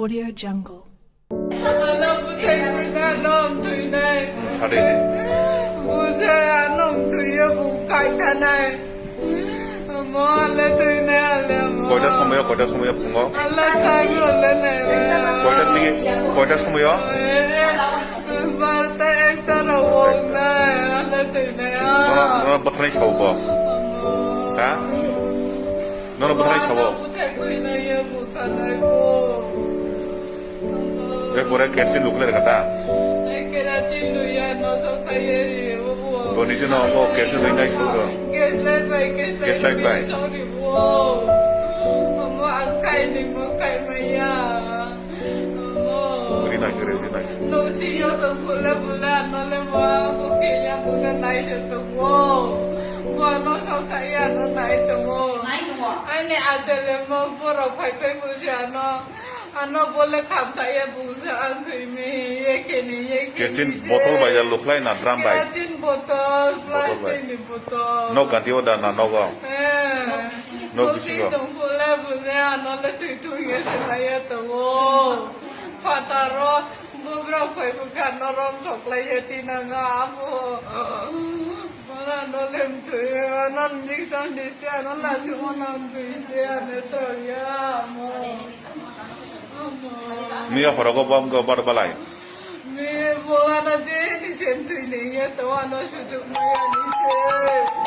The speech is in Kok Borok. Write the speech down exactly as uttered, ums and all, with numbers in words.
Audio Jungle. Ano bwthai bwna nom thwinai. Sade. Bwthai ano thwiya bung kai thanai. Mo ale thwinai ale mo. Koita somoyo, koita somoyo phungo? Ale time role nai. Koita tigi, koita somoyo? Eh, barta ekta rok wng nai, ale thwinai. Nono, nono bwthai sabo bo? Ha? Nono bwthai sabo? Bwthai thwinai ya bwthai bo. Ekore kerosene lukle rega ta? Kerosene luya no sok thai ye ri, obo. Bo niti no obo kerosene lui nai suru. Gaslight bai, gaslight Gaslight bai. Sorry, bo. Omo ang kai ni mo kai maya. Omo. Ri nai, ri, ri nai. No si yo to bula bula no le mo ko ke ya bula nai se to bo. Bo no sok thai ya no nai to bo. Nai no. Ani ajale mo borok phai phai bo se ano. Ano bole tham ta ye bungsa ang thwi mi, ye khe ni, ye khe ni. Kerosene bottle bai ya lukhlai na drum bai? Kerosene bottle, Bottle bai. Plastic ni bottle. Nok ganti o da na nogo? Eh. Nok bisingo. Nok bisingo. Tong pole bune ano le thwi thwi ye se lai ye tongo. Phataro, bugra phai bu kan no rom sok lai ye tinanga amo. Mana no lem thwi, ano ni san di te, ano la chu mo nam thwi te, ano to ya mo. Miya horogo bom go bar balai. Ni bola na je ni sen thui ni ya to ano sujuk maya ni se.